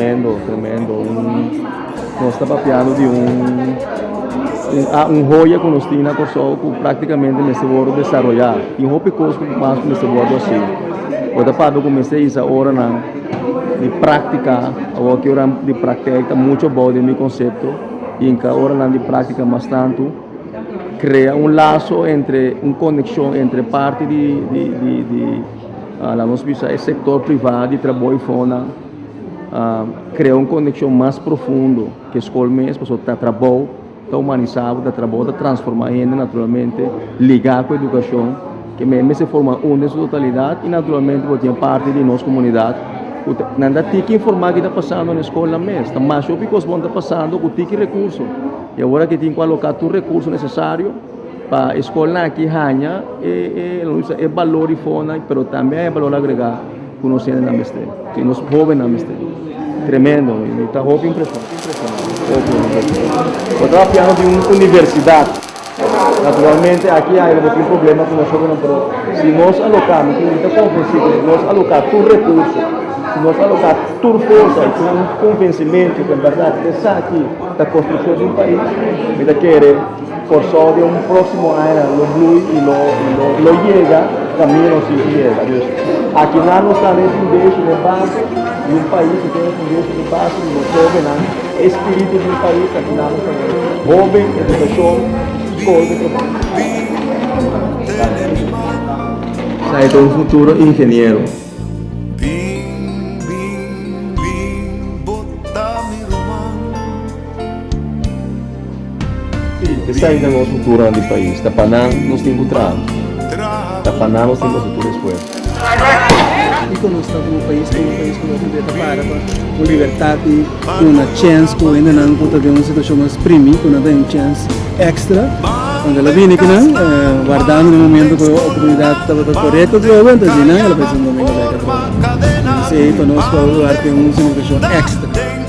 Tremendo, tremendo. Un, nos ta papiando di un, un, ah, un joya ku nos tin na Kòrsou ku práktikamente mester wòrdu desaroyá. Tin hopi kos ku mas ku mester wòrdu hasi. Bo ta papia ku mester hisa oranan di práktika, awor ki ora di praktijk ta mucho abou den mi konsepto, hinka oranan di práktika mas tantu. Krea un laso entre, un konekshon entre parti di, di, di, di laat nos bisa e sektor privá di trabou i fonnan, krea un konekshon mas profundo ku e skol mes, pasobra ta trabou ta humanisá bo, ta trabou ta transformá hende naturalmente, ligá ku edukashon, ke mester forma un den su totalidat i naturalmente bo tin parti di nos komunidat ku ta, nan ta tiki informá ki ta pasando na e skolnan mes, ta masha hopi kos bon ta pasando ku tiki rekurso. I awor aki tin ku aloká tur rekurso nesesario pa e skolnan aki haña e e balor di fonan, pero tambe haña e balor agregá ku nos hendenan mester, ku nos hóbennan mester. Tremendo, mi ta hopi impreshoná. Hopi impreshoná. Bo ta papiando di un universidat. Naturalmente aki ai lo bo tin problema ku nos hóbennan, pero si nos aloká, mi tin mi ta konvensí ku si nos aloká tur rekurso, si nos aloká tur forsa i tur konvensimentu ku en bèrdat esaki ta konstrukshon di un pais, mi ta kere Kòrsou den un próksimo añanan lo blui i lo lo lo yega kaminda nos tin ku yega. Dus akinan nos ta den fundeshi, den base di un pais, nos ta den fundeshi, den base di nos hóbennan, e spiritu di un pais akinan nos ta den hóben, edukashon, skol di trabou. Esaki ta un futuro ingeniero. Bin, bin, bin, bo ta mi ruman. Esaki ta nos futuronan di pais. Ta pa nan nos tin ku traha. Ta pa nan nos tin ku hasi tur esfuerso. Kiko nos ta komo pais, komo pais ku nos mester ta para pa un libertat i duna chèns ku hendenan ku ta den un situashon mas primi ku nan ta den un chèns èkstra. Cuando el a bini aki nan, wardando den momento cu e oportunidad tabata corecto atrobe, entonces di nan el a bai Santo Domingo bek atrobe. Esey pa nos pa lugar tin un significacion extra.